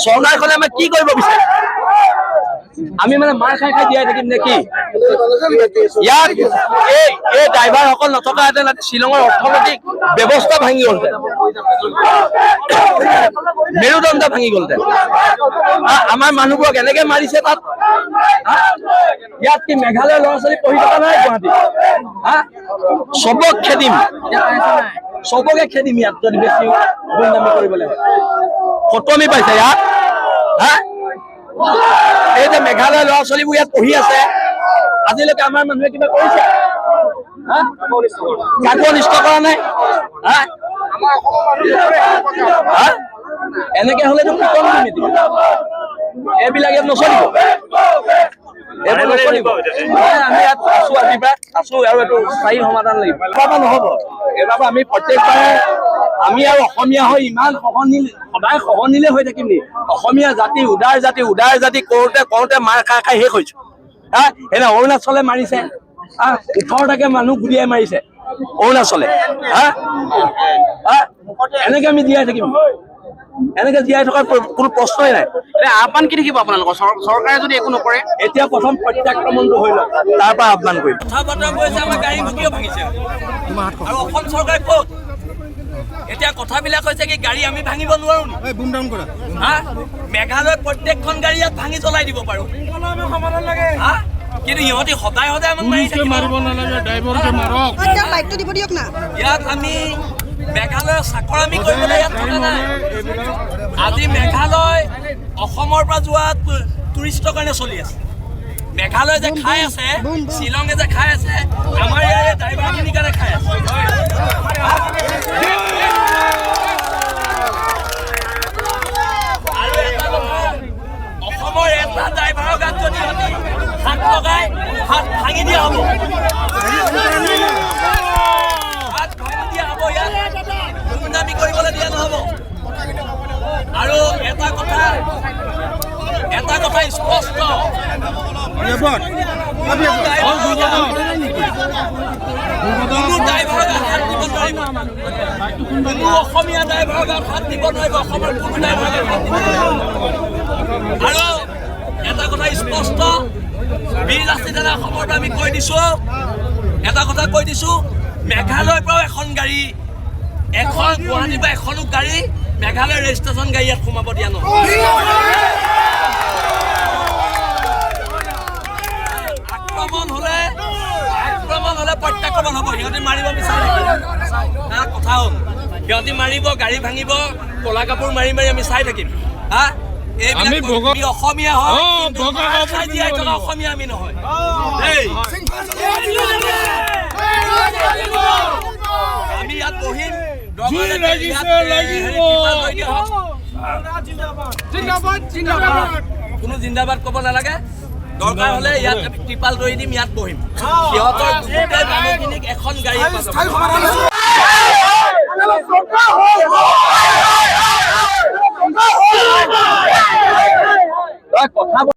চৰকাৰখনে আমাক কি কৰিব বিচাৰে? আমি মানে মাৰ খাই খাই জীয়াই থাকিম নে কি? ইয়াত এই ড্ৰাইভাৰসকল নথকাহেঁতেন আজি শ্বিলঙৰ অৰ্থনৈতিক ব্যৱস্থা ভাঙি গ'লহেঁতেন, মেৰুদণ্ড ভাঙি গ'লহেঁতেন। আমাৰ মানুহবোৰক এনেকে মাৰিছে তাত। ইয়াত কি মেঘালয়ৰ ল'ৰা ছোৱালী পঢ়ি থকা নাই গুৱাহাটীত? হা, চবক খেদিম, চবকে খেদিম ইয়াত যদি বেছি গুণ্ডামি কৰিবলৈ হয়। ফটো আমি পাইছে ইয়াত। হা, এই যে মেঘালয়ৰ ল'ৰা ছোৱালীবোৰ ইয়াত পঢ়ি আছে, আজিলৈকে আমাৰ মানুহে কিবা কৰিছে? হা, কাকো অনিষ্ট কৰা নাই। হা হা, এনেকে হলেতো পিটন দিম এতিয়া। এইবিলাক ইয়াত নচলিব, এইবোৰ নচলিব। আমি ইয়াত আছো, আজিৰ পৰা আছো আৰু এইটো স্থায়ী সমাধান লাগিব। এইবাৰ পৰা নহ'ব। এইবাৰ পৰা আমি প্ৰত্যেকবাৰে আমি আৰু অসমীয়া হৈ ইমান সহনীল, সদায় সহনীলে হৈ থাকিম নি? অসমীয়া জাতি উদাৰ জাতি, উদাৰ জাতি কৰোঁতে কৰোঁতে মাৰ খাই খাই শেষ হৈছো। হা, এনে অৰুণাচলে মাৰিছে, হা, 18টাকে মানুহ গুলিয়াই মাৰিছে অৰুণাচলে। হা হা, এনেকে আমি জীয়াই থাকিম? এনেকে জীয়াই থকাৰ কোনো প্ৰশ্নই নাই। আহ্বান কি থাকিব আপোনালোকৰ, চৰকাৰে যদি একো নকৰে? এতিয়া প্ৰথম প্ৰত্যাক্ৰমণটো হৈ লওক, তাৰ পৰা আহ্বান কৰিম। কথা বতৰা কৈছে, আমাৰ গাড়ী কিয় ভাঙিছে আৰু অসম চৰকাৰে ক'ত? এতিয়া কথাবিলাক হৈছে কি, গাড়ী আমি ভাঙিব নোৱাৰো নি? হা, মেঘালয় প্ৰত্যেকখন গাড়ী ইয়াত ভাঙি জ্বলাই দিব পাৰো। হা, কিন্তু ইহঁতি সদায় সদায় আমাক মাৰি থাকিব। মাৰিব নালাগে, ড্ৰাইভাৰকে মাৰক। বাইকটো দিব দিয়ক না। ইয়াত আমি মেঘালয়ৰ চাকৰামি কৰিবলৈ ইয়াত থকা নাই। আজি মেঘালয় অসমৰ পৰা যোৱা টুৰিষ্টৰ কাৰণে চলি আছে। মেঘালয় যে খাই আছে, শ্বিলঙে যে খাই আছে, আমাৰ ইয়াৰে ড্ৰাইভাৰখিনিৰ কাৰণে খাই আছে। আৰু এটা কথা, অসমৰ এটা ড্ৰাইভাৰৰ গাত যদি হাত লগাই, হাত ভাঙি দিয়া হ'ব, হাত ভাঙি দিয়া হ'ব। ইয়াত গুণ্ডামি কৰিবলৈ দিয়া নহ'ব। আৰু এটা কথা স্পষ্ট, কোনো ড্ৰাইভাৰৰ গাত হাত দিব নোৱাৰিব, কোনো অসমীয়া ড্ৰাইভাৰৰ গাত হাত দিব নোৱাৰিব, অসমৰ কোনো ড্ৰাইভাৰৰ গাত হাত দিব নোৱাৰিব। আৰু এটা কথা স্পষ্ট, বীৰ লাচিত সেনা অসমৰ পৰা আমি কৈ দিছো, এটা কথা কৈ দিছো, মেঘালয়ৰ পৰাও এখন গাড়ী, এখন গুৱাহাটীৰ পৰা এখনো গাড়ী মেঘালয় ৰেজিষ্ট্ৰেশ্যন গাড়ী ইয়াত সোমাব দিয়া নহয়। আক্ৰমণ হলে প্ৰত্যাক্ৰমণ হ'ব। সিহঁতি মাৰিব বিচাৰে, কথা হ'ল সিহঁতি মাৰিব, গাড়ী ভাঙিব, কলা কাপোৰ মাৰি মাৰি আমি চাই থাকিম। হা, এইবিলাক অসমীয়া হয়, জীয়াই থকা অসমীয়া আমি নহয়। আমি ইয়াত বহিম। কোনো জিন্দাবাদ ক'ব নালাগে, দৰকাৰ হ'লে ইয়াত আমি ত্ৰিপাল তৰি দিম, ইয়াত বহিম। সিহঁতৰ গোটেই মানুহখিনিক এখন গাড়ী কথা।